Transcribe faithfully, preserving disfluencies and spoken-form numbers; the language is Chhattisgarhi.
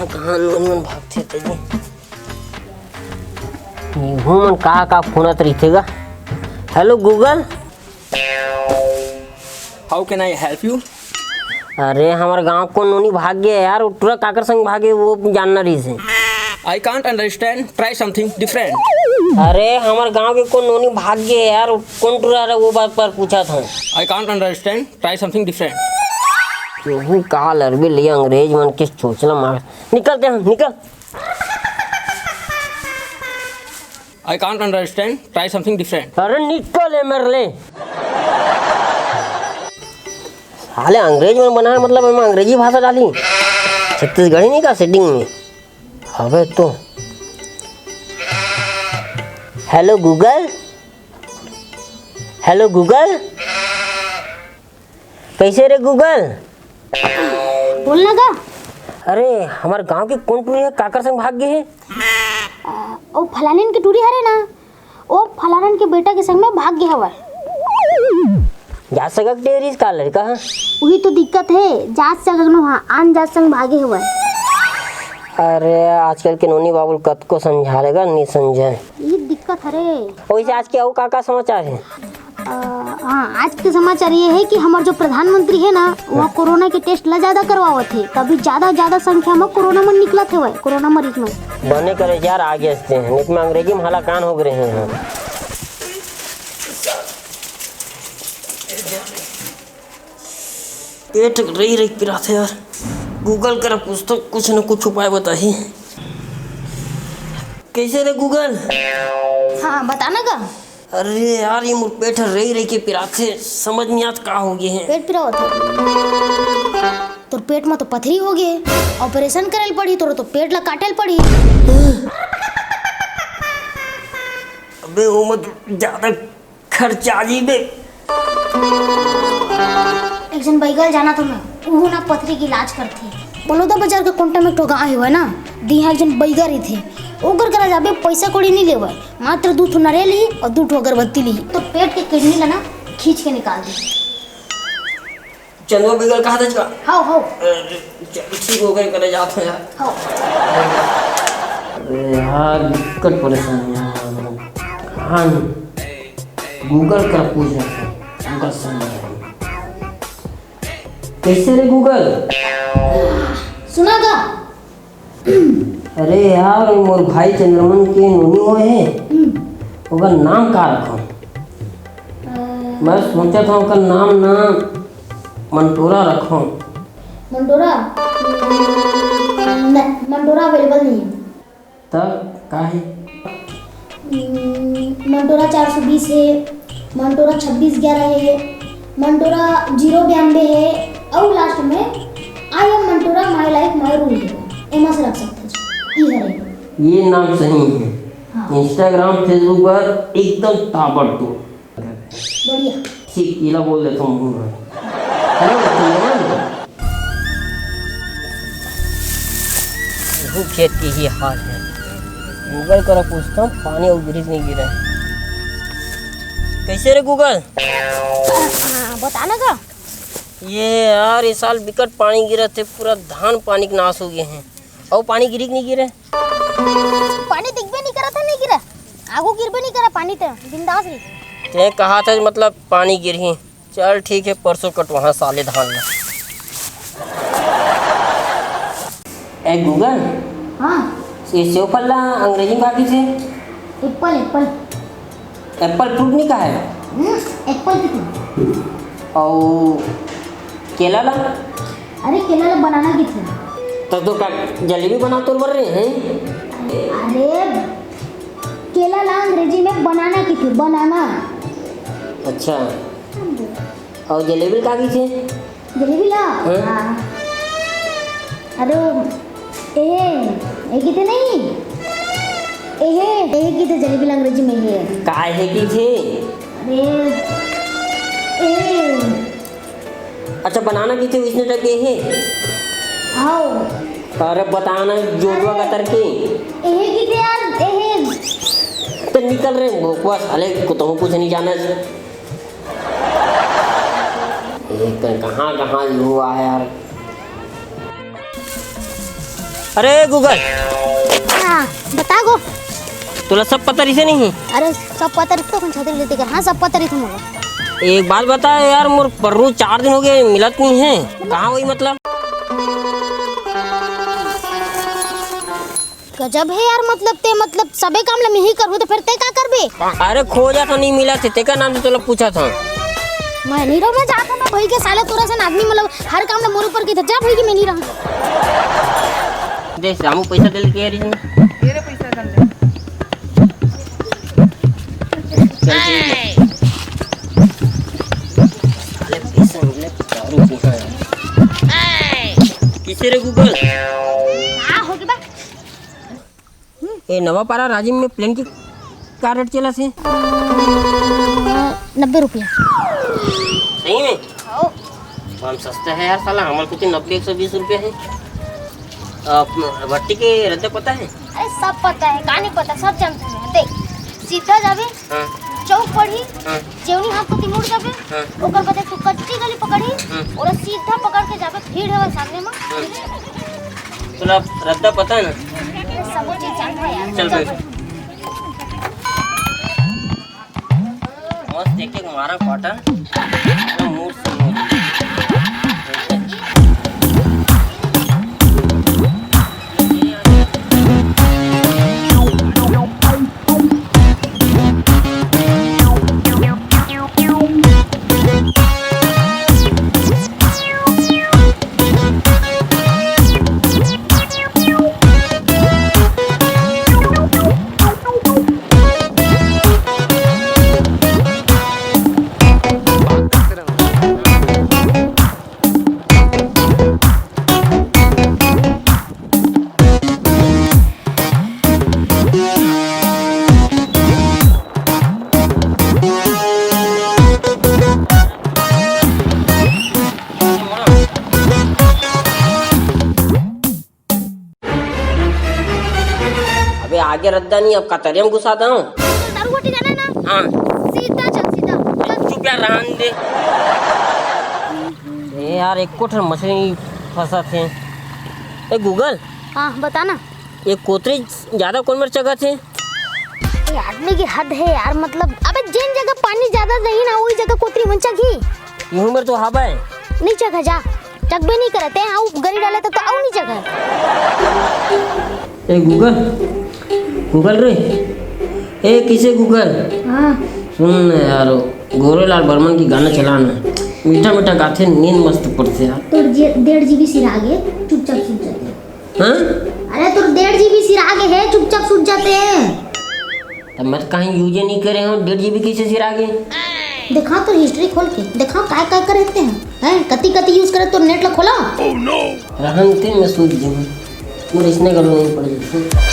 कहाँ नोनी मन भागथे तेजी? निहू मन का का फोनत रहिथे गा। Hello Google। How can I help you? अरे, हमर गांव कोन नोनी भाग गे यार, वो टुरा काकर संग भागे, वो जानना रहिस हे। I can't understand, try something different। अरे, हमर गांव के कोन नोनी भाग गे यार, कोन टुरा हरे, वो बात पर पूछत हंव। I can't understand, try something different। केहू का लरबे ले अंग्रेज मन के चोचला मार। निकल ते, निकल। I can't understand, try something different। अरे निकल ए मेरे ले। साले अंग्रेज मन बनाए, मतलब एमा अंग्रेजी भाषा डाली। छत्तीसगढ़ी नहीं का setting में। अबे तो। Hello Google। Hello Google। कैसे रे Google? बोल ना गा। अरे, हमर गांव के कोन टुरी हे, काकर संग भाग गे हे? आ, ओ फलानिन के टुरी हरे ना, ओ फलानन के बेटा के संग में भाग गे हवय। जात सगा के डेरी का लड़का ह? उही तो दिक्कत हे, जात सगा नो हा, आन जात संग भागे हवय। अरे, आजकल के नोनी बाबू ल कतको समझा लेगा, नहीं समझे। ये दिक्कत हरे। वैसे आज के अउ का का समाचार हे? अ, हाँ, आज के समाचार ये हे कि हमर जो प्रधानमंत्री हे ना, वो कोरोना के test ला ज्यादा करवावत हे, तभी ज्यादा ज्यादा संख्या में कोरोना मन निकलत हेवय, कोरोना मरीज मन। बने करे यार, आगे हंसते हैं, नहीं तो मैं अंग्रेजी में हलाकान हो गए हैं। पेट रही रही पिराथे यार, Google करा पूछतो, कुछ न कुछ उपाय बताही। कैसे रे Google? हाँ, बता ना गा। अरे यार, ये मोर पेट ह रही रही के पिराथे, समझ नहीं आत का हो गए हे। पेट पिरावत हे? तोर पेट में तो पथरी हो गए, operation करे ल पड़ी, तोर तो पेट ला काटे ल पड़ी। अबे वो मत ज्यादा खर्चा जी बे। एक झन बैगा ल जानत हों मैं, उहू ना पथरी के इलाज करथे। बलौदा बाजार के कोंटा में एक ठो गाँव हेवय ना, दिहा एक झन बैगा रहिथे, ओकर करा जाबे, पैसा कौड़ी नहीं लेवय, मात्र दू ठो नरियल लिही और दू ठो अगरबत्ती लिही, तो पेट के किडनी ला ना खींच के निकाल दी। चंदवा बैगा ल कहा था इसका? हाव, हाव। अरे, चल, ठीक हो गए, करे जात हो यार। हाव। अरे यार, दिक्कत परेशानी है यार। हाँ, Google कर पूछ रहे थे, Google समझ रहे। कैसे रे Google? सुना गा? अरे यार, मोर भाई चंद्रमन के नोनी होए हे, हम्म। ओकर नाम का रखों? अ, मैं सोचत हूँ ओकर नाम ना मंटोरा रखों। मंटोरा? न, मंटोरा available नहीं है। तब का हे? हम्म, मंटोरा चार सौ बीस हे, मंटोरा छब्बीस ग्यारह हे, मंटोरा जीरो बयानबे हे, अउ last में I am Mantora, my life my rule हे, एमा से रख सकत हस। ई हरे। ये नाम सही हे। हाँ। Instagram, Facebook पर एकदम ताबड़तोड़। बढ़िया। ठीक, इला बोल देता हूँ मुंह में। Hello, चंद्रमन। इहू खेत के ही हाल है। Google करा पूछता हूँ, पानी अउ गिरिस नहीं गिरे। कैसे रे Google? हाँ, बता ना का? ये यार, इस साल बिकट पानी गिरत हे, पूरा धान पानी के नाश हो गए हैं। अउ पानी गिरी कि नहीं गिरे? पानी दिखबे नहीं करत हे, नहीं गिरे। आगू गिरबे नहीं करे पानी, ते बिंदास रही। ते कहा था, मतलब, पानी गिरही। चल ठीक है, परसों कटवाहा साले धान ला। ए Google, हाँ। ये सेव फल ला अंग्रेजी में का कहिथे? Apple, apple। Apple fruit नहीं कहा है? हम्म, apple की fruit। और केला ला? अरे, केला ला banana कहिथे। तो, तो का जलेबी बना तोर बर रहे हैं? अरे, केला ला अंग्रेजी में banana कहिथे, banana। अच्छा, और जलेबी का कहिथे? जलेबी ला? हाँ। हाँ। अरे, ए, ए कहिथे नहीं? ए, ए कहिथे जलेबी ला अंग्रेजी में हे। का हे कहिथे? अरे, ए। अच्छा, banana कहिथे, वइसने type के हे? हाँ। अरे, बता ना, जोतवा का तरके। ए कहिथे यार, ए। तो निकल रे, भोकवा साले, को तो कुछ नहीं जाना। ये क-, कहाँ, कहाँ हुआ है यार? अरे Google। हाँ, बता गो। तोला सब पता रहिसे नहीं? अरे, सब पता रहिसे तो अपन छतरी लेते कर। हाँ, सब पता रहिसे मोला। एक बात बता यार, मोर पररू चार दिन हो गए, मिलत नहीं है। कहाँ होही मतलब? गजब है यार, मतलब ते, मतलब सबे काम ला मैं ही करहूँ तो फिर ते का करबे? अरे खोजा था, नहीं मिला थे, तेकर नाम से तोला पूछा था। मैं नहीं रहूँ, मैं जात हूँ, मैं भाई के साले तोरा सन आदमी, मतलब हर काम ला मोर ऊपर की था, जा भाई की मैं नहीं रहूँ। दे, रामू पैसा दे लेके आ रही है। ये रे पैसा कर ले। चल, ठीक है। साले पैसा मिले, दारू पीना है। किसे रे Google? हाँ, हो गया बा। ए, नवापारा राजिम में प्लेन के का रेट चलत हे? नब्बे रुपया। सही में? हाँ। बहुत सस्ता है यार साला, हमर कुछ नब्बे, एक सौ बीस रुपया है। अ, भट्टी के रद्दा पता है? अरे सब पता है, का नहीं पता, सब जानते हैं। देख, सीधा जाबे, हाँ। चौक पड़ही, हाँ। जेवनी हाथ कोती मुड़ जाबे, हाँ। ओकर बाद एक ठो कच्ची गली पकड़ही, हाँ। और सीधा पकड़ के जाबे, भीड़ है सामने में। हाँ। तोला रद्दा पता है ना? ये सब चीज जानता है यार। चल चल। बैठ। मस्त एक एक मारा क्वार्टर, एकदम मूड से मूड। अबे आगे रद्दा नहीं, अब कतरिया में घुसा दऊं। दारू बाटी जाना है ना? हाँ। सीधा चल, सीधा। चल। चुप यार, रहन दे। ए यार, एको ठन मछली फंसत हे। ए Google। हाँ, बता ना। ये कोतरी ज्यादा कोन मेर चघत हे? ये आदमी की हद है यार, मतलब अबे जेन जगह पानी ज्यादा रही ना, वही जगह कोतरी मन चघही। इहू मेर तो हवा है। नहीं चघा जा, चघबे नहीं करते हैं, आऊ गरी डाले तो, तो आऊ नहीं चघा। ए Google, Google रे, ए किसे Google? हाँ। सुन ना यार, गोरेलाल बर्मन की गाना चला ना, मीठा मीठा गाथे, नींद मस्त पड़थे यार। तोर जे-, डेढ़ जीबी सिरा गे, चुपचाप सुत जाते। हाँ? अरे तोर डेढ़ जीबी सिरा गे है, चुपचाप सुत जाते हैं। तब मैं तो कहीं यूज ही नहीं करे हूँ, डेढ़ जीबी कैसे सिरा गे? देखा तो हिस्ट्री खोल के, देखा काय काय करे थे हैं, हैं? कति कति यूज करे तो नेट ला खोला। रहन दे, मैं सूत जाऊँ, मोर इसने गलो नहीं पड़ जाए।